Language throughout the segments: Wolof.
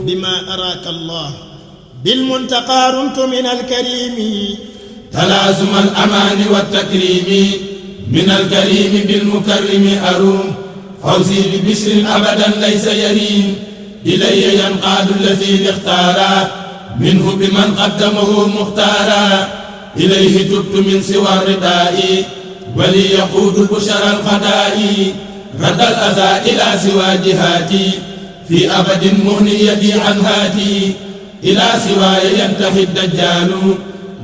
بما أراك الله بالمنتقى رمت من الكريم تلازم الأمان والتكريم من الكريم بالمكرم أروم فوزي ببشر أبدا ليس يريم إلي ينقاد الذي اختارا منه بمن قدمه مختارا إليه تبت من سوى الرداء ولي يقود بشر القضاء رد الأذى إلى سوى جهاتي في أبد مهن يدي عن هاتي إلى سواي ينتهي الدجال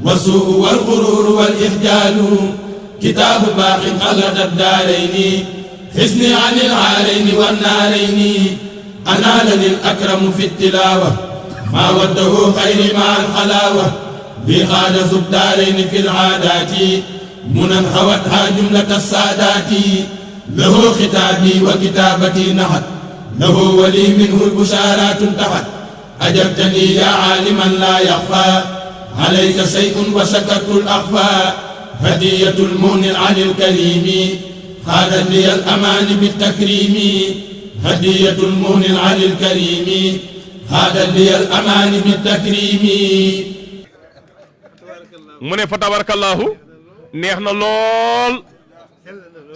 والسوء والغرور والإخجال كتاب باق خلد الدارين حسني عن العارين والنارين أنالني الأكرم في التلاوة ما وده خير مع الحلاوة بقاد ذو الدارين في العادات منى هوتها جملة السادات له ختابي وكتابتي نحت له ولي منه البشارات انتهت أجبتني يا عالما لا يخفى عليك شيء وشكرت الأخفى هدية المؤمن عن الكريم خاد لي الأمان بالتكريم هدية المؤمن عن الكريم خاد لي الأمان بالتكريم mu ne fa tabarakallahu neex na lool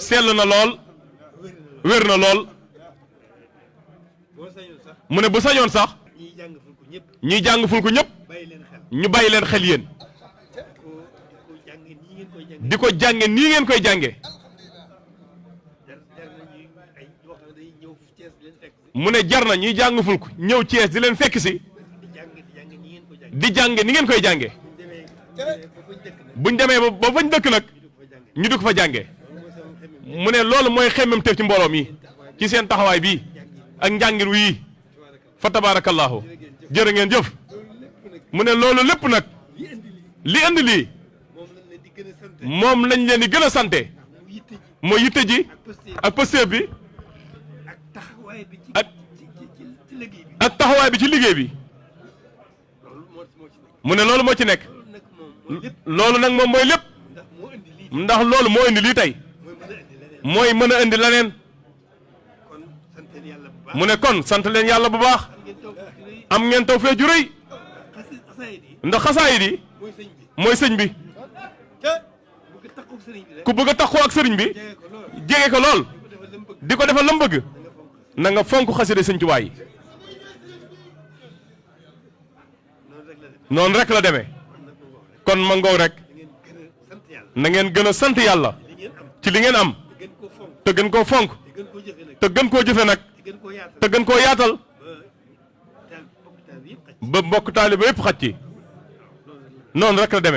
sell na lool wér na lool mu ne bu sañoon sax ñiy jàng ful ko ñëpp ñu bàyyi leen xel yéen di ko jànge nii ngeen koy jànge mu ne jar na ñiy jàng ful ko ñëw Cees di leen fekk si di jànge ni ngeen koy jànge buñ demee ba fañ dëkk nag ñu di ko fa jànge mu ne loolu mooy xemmem teef ci mbooloo mi ci seen taxawaay bii ak njàngir wii fa tabarakallahu jërë ngeen jëf mu ne loolu lépp nag li indi lii moom lañ leen di gën a sante mooy yitte ji ak pësteef bi ak taxawaay bi ci liggéey bi mu ne loolu moo ci nekk loolu nag moom mooy lépp ndax loolu moo indi lii tey mooy mën a indi leneen mu ne kon sant leen yàlla bu baax am ngeen taw fee ju rëy ndax xasaayid yi mooy sëñ bi ku bëgg a taxoo ak sëriñ bi jege ko lool di ko defal lam bëgg na nga fonk xasida sëñ Tuubaa yi noonu rek la demee kon ma ngow rek na ngeen gën a sant yàlla ci li ngeen am te gën koo fonk te gën koo jëfe nag te gën koo yaatal ba mbokk taaliba yépp xaj ci noonu rek la demee